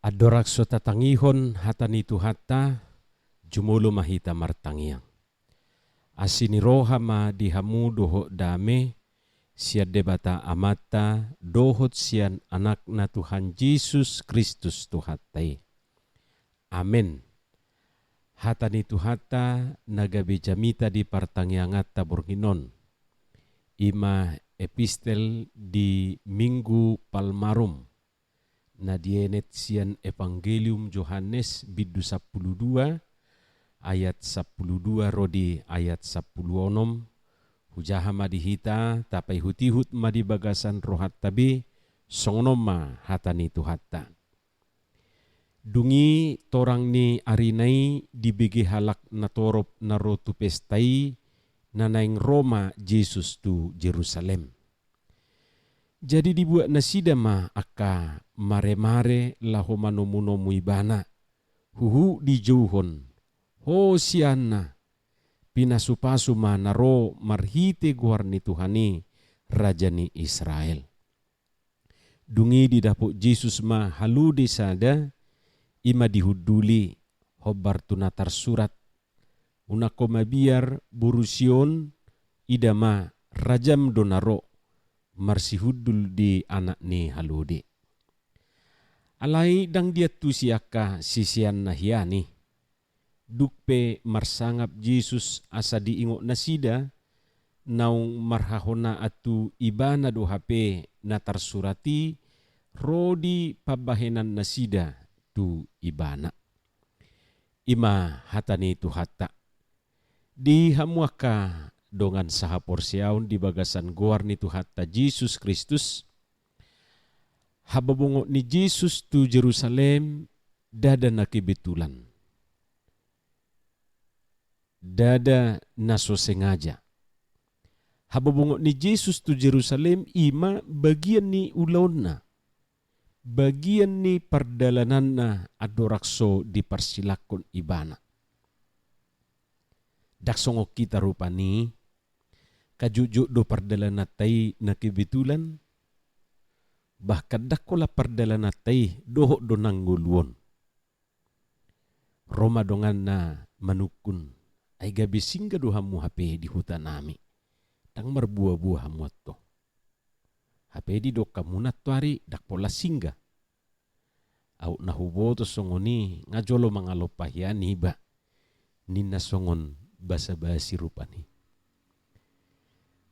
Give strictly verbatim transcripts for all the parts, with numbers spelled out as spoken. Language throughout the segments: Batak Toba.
Andorang so tatangihon hata ni Tuhanta, jumolo ma hita martangiang. Asi ni roha ma di hamu dohot dame, sian Debata Amanta, dohot sian Anakna Tuhan Jesus Kristus Tuhanta i. Amen. Hata ni Tuhanta na gabe jamita di partangianganta borngin on. I ma epistel di Minggu Palmarum, na dienet sian Evangelium Johannes bindu sampulu dua, ayat sampulu dua ro di ayat sampulu onom. Hujaha ma di hita, tapaihutihut ma di bagasan rohanta be, songon on ma hata ni Tuhanta. Dung i torang ni arina i dibege halak na torop na ro tu pesta i, na naeng ro ma Jesus tu Jerusalem. Jadi dibuat nasida ma angka maremare laho manomunomu Ibana, huhut dijouhon, "Hosianna, pinasupasu ma na ro marhite goar ni Tuhan i, Raja ni Israel." Dung i didapot Jesus ma halode sada, i ma dihunduli, hombar tu na tarsurat, "Unang ho mabiar, boru Sion, ida ma, rajam do na ro, marsihundul di anak ni halode." Alai ndang diantusi angka siseanna hian i. Dung pe marsangap Jesus asa diingot nasida, naung marhahonaan tu Ibana do hape na tarsurat i, ro di pambahenan nasida tu Ibana. I ma hata ni Tuhanta. Di hamu angka dongan sahaporseaon di bagasan goar ni Tuhanta Jesus Kristus, habobongot ni Jesus tu Jerusalem ndada na kebetulan. Ndada na so sengaja. Habobongot ni Jesus tu Jerusalem i ma bagian ni ulaonna, bagian ni pardalananna andorang so diparsilangkon Ibana. Ndang songon hita rupani, ka jotjot do pardalananta i na kebetulan, bahkan ndang holan pardalananta i dohot do na ngolu on. Ro ma donganna manungkun, "Ai gabe singgah do hamu hape di hutanami. Ndang marbuabua hamu anto. Hape didok hamuna anto ari ndang pola singgah. Aut na huboto songon i nga jolo mangalompa hian iba," ninna songon basabasi rupani.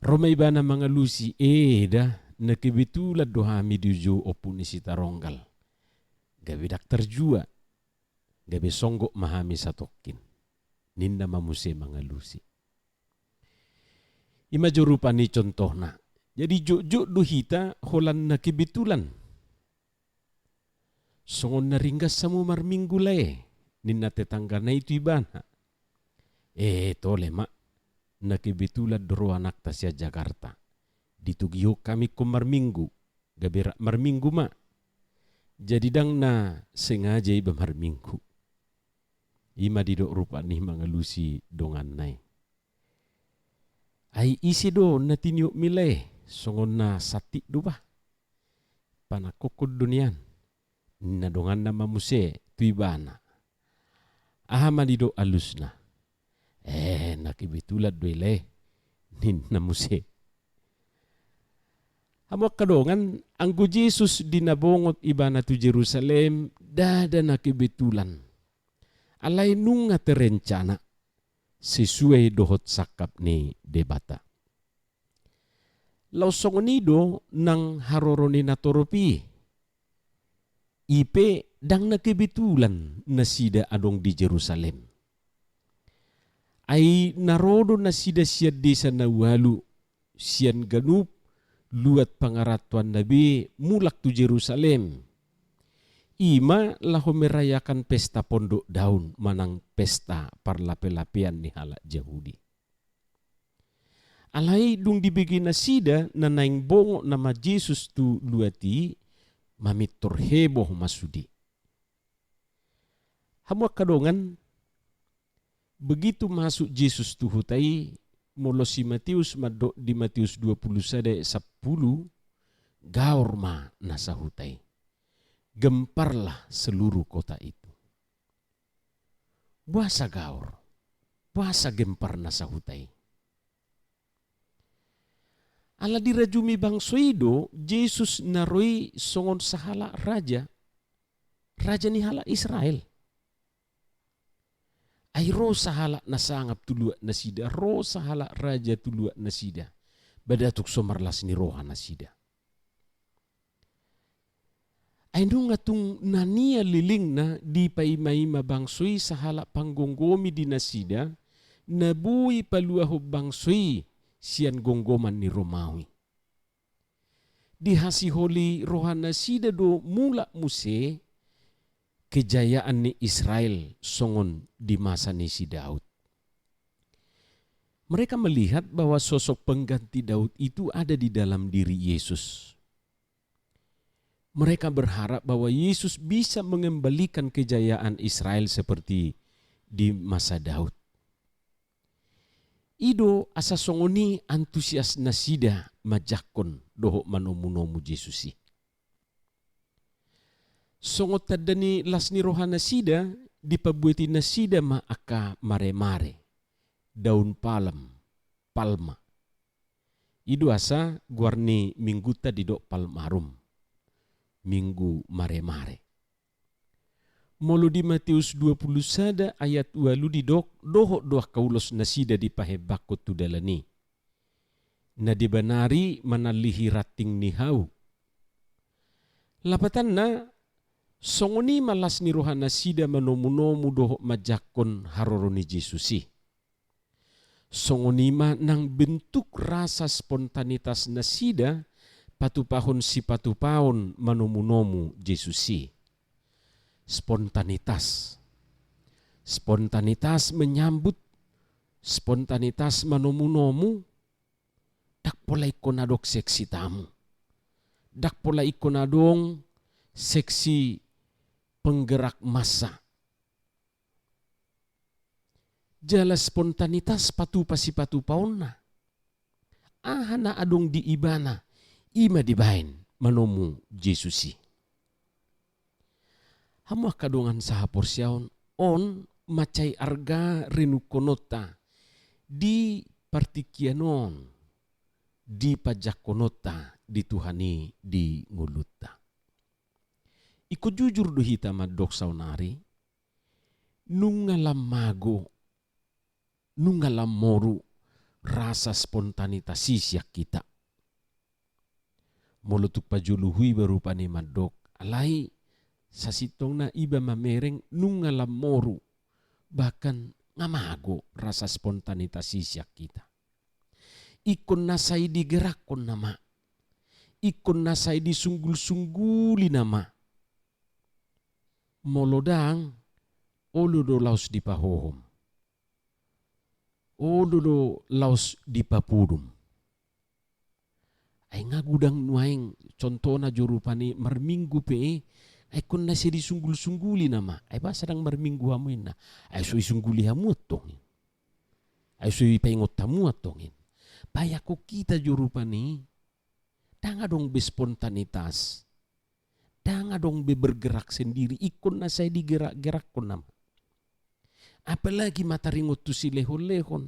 Ro ma Ibana mangalusi, "Eda, na kebetulan do hami dijou Ompu ni Sitaronggal. Gabe ndang tarjua, gabe songgop ma hami satongkin," ninna ma muse mangalusi. I ma jo rupani contohna. Jadi jotjot do hita holan na kebetulan. "Songon na ringgas hamu marminggu lae?" ninna tetanggana i tu ibana. "Eh, tole ma, na kebetulan do ro anakta sian Jakarta. Ditogihon hami ingkon marminggu, gabe rap marminggu ma. Jadi ndang na sengaja iba marminggu." I ma didok rupani mangalusi donganna i, "Ai ise do na tiniopmi lae, songon na santit do bah? Panangkokhon do nian," ninna donganna ma muse tu ibana. Aha ma didok alusna? "Eh, na kebetulan do i lae," ninna muse. Hamu angka dongan, anggo Jesus di na bongot Ibana tu Jerusalem ndada na kebetulan. Alai nunga terencana, sesuai dohot sangkap ni Debata. Laos songon i do nang haroro ni natorop i. I pe ndang na kebetulan nasida adong di Jerusalem. Ai na ro do nasida sian desa na ualu, sian ganup luat pangarantoanna be mulak tu Jerusalem. I ma laho merayakan pesta Pondok Daun manang pesta parlapelapean ni halak Jahudi. Alai dung dibege nasida na naeng bongot nama Jesus tu luat i, mamintor heboh ma sude. Hamu angka dongan, begitu masuk Jesus tu huta i, molo si Matius mandok di Matius dua puluh sada ayat sampulu, gaor ma nasa huta i. Gemparlah seluruh kota itu. Boasa gaor, boasa gempar na sahuta i? Ala dirajumi bangso i do Jesus na ro i songon sahalak raja, raja ni halak Israel. Ai ro sahalak na sangap tu luat nasida, ro sahalak raja tu luat nasida, ba tung so marlas ni roha nasida. Ai nunga tung na nian lelengna dipaimaima bangso i sahalak panggomgomi di nasida, na boi paluahon bangso i sian gomgoman ni Romawi. Dihasiholi roha nasida do mulak muse kejayaan ni Israel songon di masa ni si Daud. Mereka melihat bahwa sosok pengganti Daud itu ada di dalam diri Yesus. Mereka berharap bahwa Yesus bisa mengembalikan kejayaan Israel seperti di masa Daud. I do asa songon i antusias nasida manjangkon dohot manomunomu Jesus i. Songon tanda ni las ni roha nasida, dipabuati nasida ma angka maremare, daun palem, palma. I do asa goar ni minggunta didok Palmarum, Minggu Maremare. Molo di Mateus dua pulu sada ayat ualu didok, dohot do angka ulos nasida dipahembangkon tu dalan i. Na dibanari manallihi ranting ni hau. Lapatanna, songon i ma las ni roha nasida manomunomu dohot manjangkon haroro ni Jesus i. Songon i ma nang bentuk rasa spontanitas nasida patupahon sipatupaon manomunomu Jesus i. Spontanitas. Spontanitas menyambut, spontanitas manomunomu, ndang pola ingkon adong seksi tamu. Ndang pola ingkon adong seksi penggerak massa. Jala spontanitas patupa sipatupaonna. Aha na adong di ibana, i ma dibaen manomu Jesus i. Hamu angka dongan sahaporseaon, on mansai arga renungkononta di partingkian on, di panjangkononta di Tuhan i di ngolunta. Ingkon jujur do hita mandok saonari, nunga lam mago, nunga lam moru rasa spontanitas i sian hita. Molo tung pajolo huiba rupani mandok, alai sasintongna iba mamereng nunga lam moru, bahkan nga mago rasa spontanitas i sian hita. Ingkon na sai digerakhon nama. Ingkon na sai disunggulsungguli nama. Molo ndang, olo do laos dipahohom. Olo do laos dipapudum. Ai nga godang nuaeng contohna jo rupani marminggu pe, ai ingkon na sai disunggulsungguli nama. Ai boasa ndang marminggu hamu inna. Ai so isungguli hamu antong i. Ai so ipaingot hamu antong i. Baen angkon hita jo rupani, ndang adong be spontanitas. Ndang adong be bergerak sendiri, ingkon na sai digerak-gerakhon nama. Apalagi mataringot tu silehonlehon.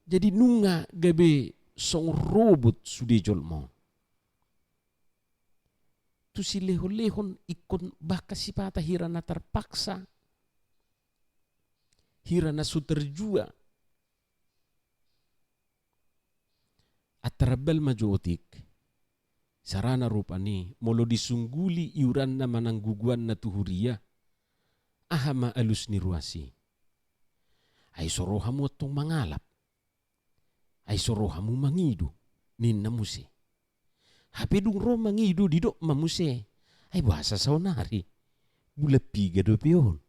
Jadi nunga gabe songon robot sude jolma on. Tu silehonlehon ingkon bahkan sipata hira na terpaksa. Hira na so terjua. Antar hambal ma jo otik. Sarana rupani, molo disungguli iuranna manang guguanna tu huria, aha ma alus ni ruas i? Ai so ro hamu antong mangalap. Ai so ro hamu mangido, ninna muse. Hape dung ro mangido didok ma muse. Ai boasa saonari? Bulan piga dope on?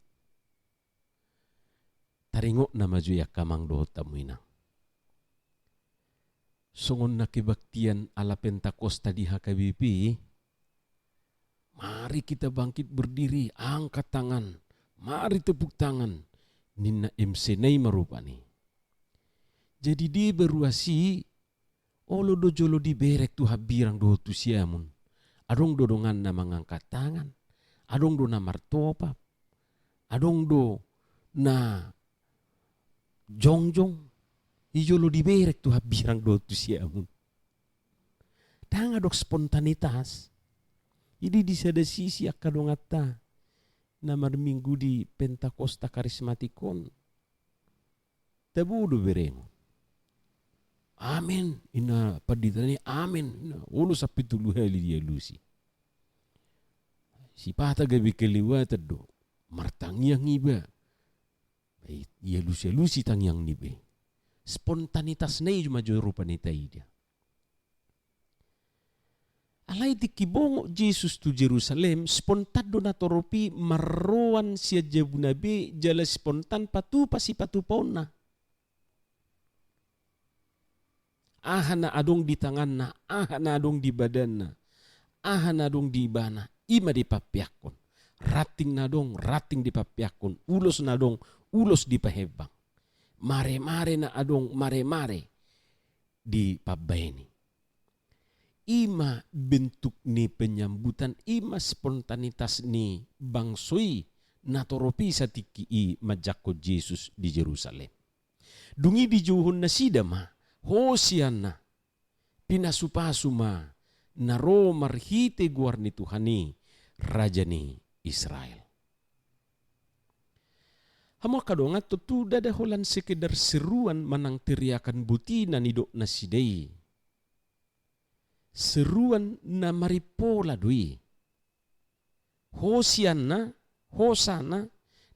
Taringot nama jo i angka amang dohot hamu inang. Songon na kebaktian ala Pentakosta di H K B P, mari kita bangkit berdiri, angkat tangan, mari tepuk tangan, ninna M C na i ma rupani. Jadi deba ruas i, olo do jolo diberek tu hambirang dohot tu siamun. Adong do donganna mangangkat tangan, adong do na martopap, adong do na jongjong, i jolo diberek tu hambirang dohot tu siamun. Ndang adong spontanitas. Jadi di sada sisi angka donganta na marminggu di Pentakosta karismatik on, tabo do berengon. Amen, ninna pandita i, amen, ninna, olo sampe tolu hali dialusi. Sipata gabe kelewatan do, martangiang iba. Ai, ialusi-alusi tangiang niba i. Spontanitasna i ma jo rupani taida. Alai tingki bongot Jesus tu Jerusalem, spontan do natorop i marroan sian jabuna be, jala spontan patupa sipatupaonna. Aha na adong di tanganna, aha na adong di badanna, aha na adong di ibana, i ma dipampeakkon. Ranting na adong, ranting dipampeakkon. Ulos na adong, ulos dipahembang. Mare-mare na adong, mare-mare dipambaeni. I ma bentuk ni penyambutan, i ma spontanitas ni bangso i, natorop i satingki i manjangkon Jesus di Jerusalem. Dung i dijouhon nasida ma, Hosianna, pinasu-pasu ma na ro marhite goar ni Tuhan i, Raja ni Israel. Hamu angka dongan, tontu ndada holan sekedar seruan manang teriakan botima na nidok nasida i. Seruan na marimpola do i. Hosianna, Hosana,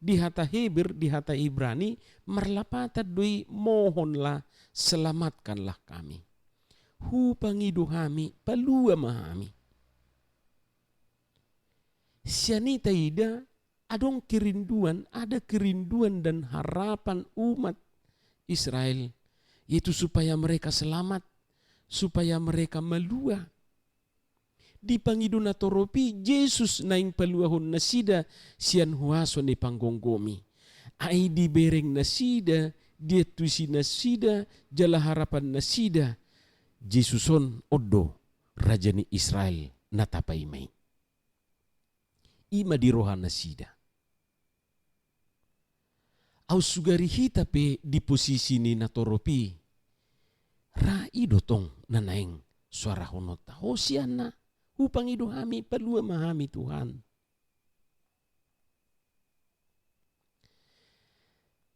di hata Heber, di hata Ibrani, marlapatan do i mohonlah, selamatkanlah kami. Hupangido hami, palua ma hami. Sian i taida, adong kerinduan, ada kerinduan dan harapan umat Israel, yaitu supaya mereka selamat, supaya mereka malua. Dipangido natorop i Jesus naeng paluahon nasida sian huaso ni panggomgomi. Ai dibereng nasida, diantusi nasida, jala harapan nasida, Jesus on, on do Raja ni Israel na tapaima i. I ma di roha nasida. Aut sugari hita pe di posisi ni natorop i, ra i do tong na naeng suarahononta, Hosianna, hupangido hami, palua ma hami Tuhan.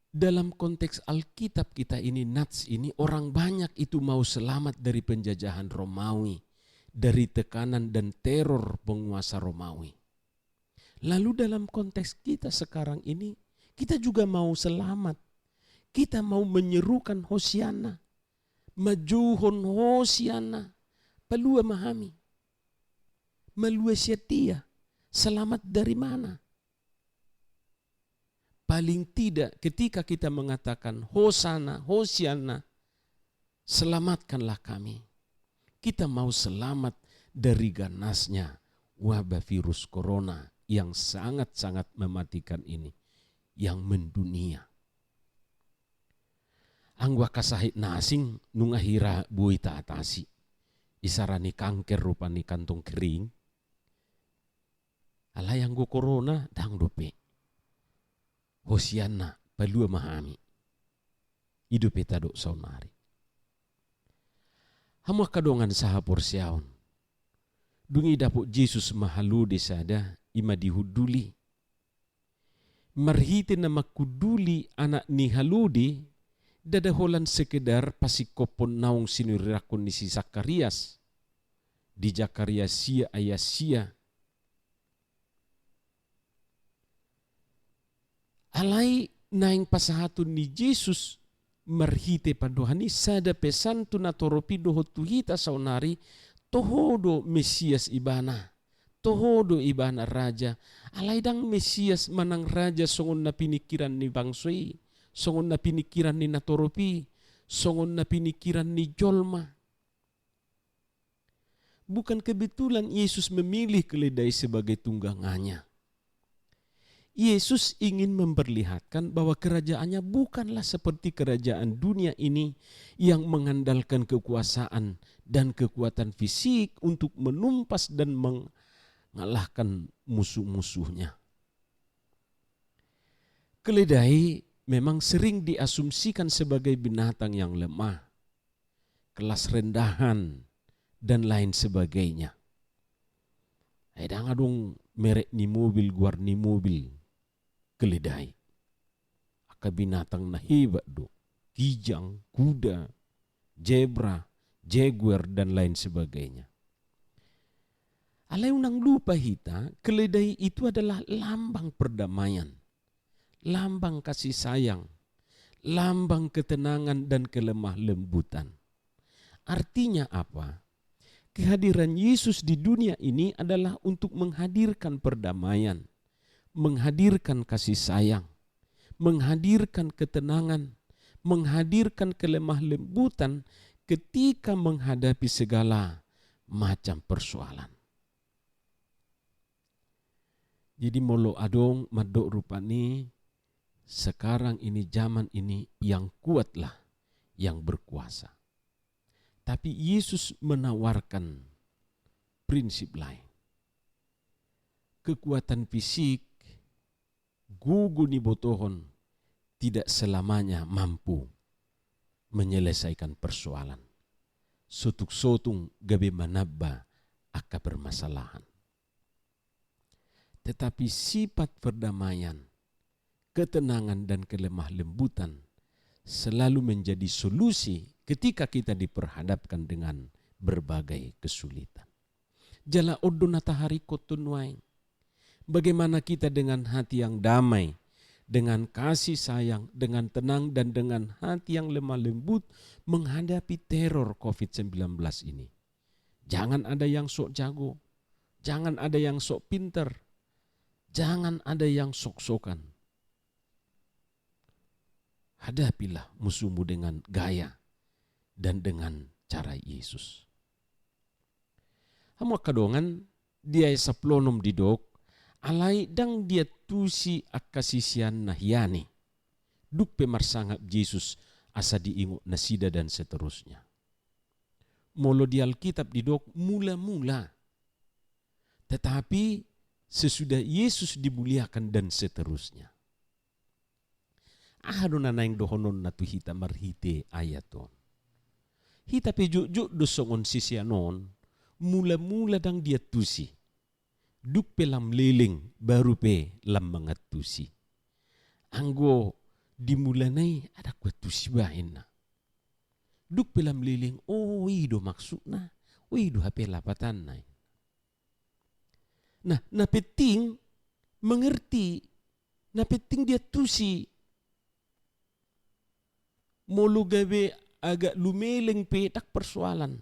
Dalam konteks Alkitab kita ini, nats ini, orang banyak itu mau selamat dari penjajahan Romawi, dari tekanan dan teror penguasa Romawi. Lalu dalam konteks kita sekarang ini, kita juga mau selamat. Kita mau menyerukan Hosianna, manjouhon Hosianna, palua ma hami. Malua sian dia, selamat dari mana? Paling tidak ketika kita mengatakan, "Hosana, Hosianna, selamatkanlah kami." Kita mau selamat dari ganasnya wabah virus corona yang sangat-sangat mematikan ini, yang mendunia. Anggo angka sahit na asing, nunga hira boi taatasi. Isarana kanker rupani, kantong kering. Alai anggo corona, ndang dope. Hosianna, palua ma hami. I dope tadok saonari. Hamu angka dongan sahaporseaon. Dung i dapot Jesus ma halode sada, i ma dihunduli. Marhite na manghunduli anak ni halode, ndada holan sekedar pasingkophon naung sinurirangkon ni si Sakarias. Di Sakarias sia ayat sia. Alai naeng pasahaton ni Jesus marhite pandohan i sada pesan tu natorop i dohot tu hita saonari, toho do Mesias ibana, toho do ibana raja, alai ndang Mesias manang raja songon na piningkiran ni bangso i, songon na piningkiran ni natorop i, songon na piningkiran ni jolma. Bukan kebetulan Yesus memilih keledai sebagai tunggangannya. Yesus ingin memperlihatkan bahwa kerajaannya bukanlah seperti kerajaan dunia ini yang mengandalkan kekuasaan dan kekuatan fisik untuk menumpas dan mengalahkan musuh-musuhnya. Keledai memang sering diasumsikan sebagai binatang yang lemah, kelas rendahan, dan lain sebagainya. Ai ndang adong merek ni mobil, goar ni mobil keledai. Angka binatang na hebat do. Kijang, kuda, zebra, jaguar, dan lain sebagainya. Alai unang lupa hita, keledai itu adalah lambang perdamaian, lambang kasih sayang, lambang ketenangan dan kelemah lembutan. Artinya apa? Kehadiran Yesus di dunia ini adalah untuk menghadirkan perdamaian, menghadirkan kasih sayang, menghadirkan ketenangan, menghadirkan kelemah lembutan ketika menghadapi segala macam persoalan. Jadi molo adong mandok rupani, sekarang ini, zaman ini, yang kuatlah yang berkuasa. Tapi Yesus menawarkan prinsip lain. Kekuatan fisik, gogo ni botohon tidak selamanya mampu menyelesaikan persoalan. Sotung-sotung gabe manamba angka permasalahan. Tetapi sifat perdamaian, ketenangan, dan kelemah lembutan selalu menjadi solusi ketika kita diperhadapkan dengan berbagai kesulitan. Jala on do na taharikothon nuaeng. Bagaimana kita dengan hati yang damai, dengan kasih sayang, dengan tenang, dan dengan hati yang lemah lembut menghadapi teror covid sembilan belas ini? Jangan ada yang sok jago, jangan ada yang sok pinter, jangan ada yang sok-sokan. Hadapilah musuhmu dengan gaya dan dengan cara Yesus. Hamu angka dongan, di ayat sampulu onom didok, alai ndang diantusi angka siseanna hian i. Dung pe marsangap Jesus asa diingot nasida dan seterusnya. Molo di Alkitab didok mula-mula. Tetapi sesudah Yesus dimuliakan dan seterusnya. Aha do na naeng dohononna tu hita marhite ayat on? Hita pe jotjot do songon sisean on, mula-mula ndang diantusi. Dung pe lam leleng, baru pe lam mangantusi. Anggo di mulana i ndang huantusi bahen na. Dung pe lam leleng, o i do maksudna, o i do hape lapatanna. Nah, na penting mengerti, na penting diantusi. Molo gabe agak lumeleng pe ndang persoalan.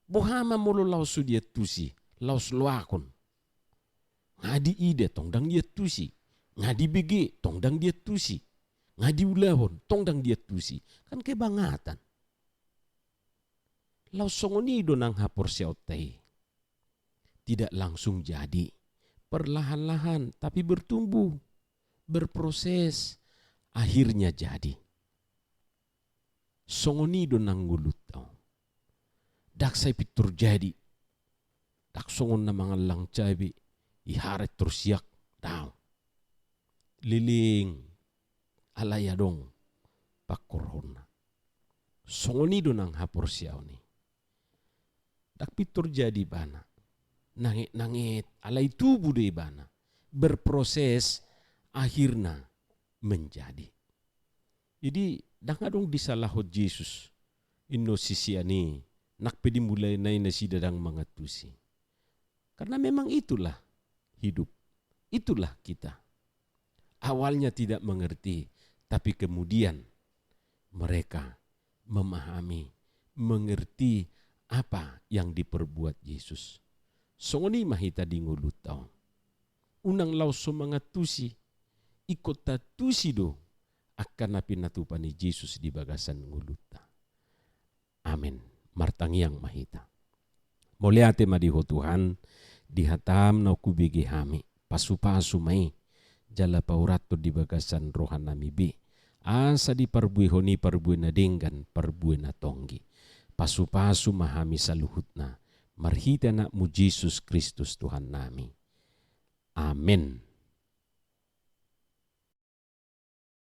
Boha ma molo laos so diantusi, laos loakon. Nga diida tong ndang diantusi, nga dibege tong ndang diantusi, nga diulahon tong ndang diantusi. Kan kebangatan. Laos songon i do nang haporseaonta i. Tidak langsung jadi. Perlahan-lahan, tapi bertumbuh, berproses, akhirnya jadi. Songon i do nang ngolunta on. Ndang sai pintor jadi. Ndang songon na mangallang cabe, iharet torus iak, daong. Leleng, alai adong pangkorhonna. Songon i do nang haporseaon i. Ndang pintor jadi ibana. Nanget-nanget, alai tubu do ibana. Berproses, akhirna menjadi. Jadi, ndang adong disalahon Jesus. Inna sisean i, nang pe di mulana i nasida ndang mangantusi. Karena memang itulah hidup. Itulah kita. Awalnya tidak mengerti, tapi kemudian mereka memahami, mengerti apa yang diperbuat Yesus. Songon i ma hita di ngolunta on. Unang laos so mangantusi, ingkon taantusi do angka na pinatupa ni Jesus di bagasan ngolunta. Amen. Martangiang ma hita. Mauliate ma di Ho Tuhan, di hataM naung hubege hami. Pasupasu ma i, jala paurathon di bagasan rohanami be, asa diparbuehon i parbue na denggan, parbue na tonggi. Pasupasu ma hami saluhutna, marhite Anakmu Jesus Kristus Tuhannami. Amen.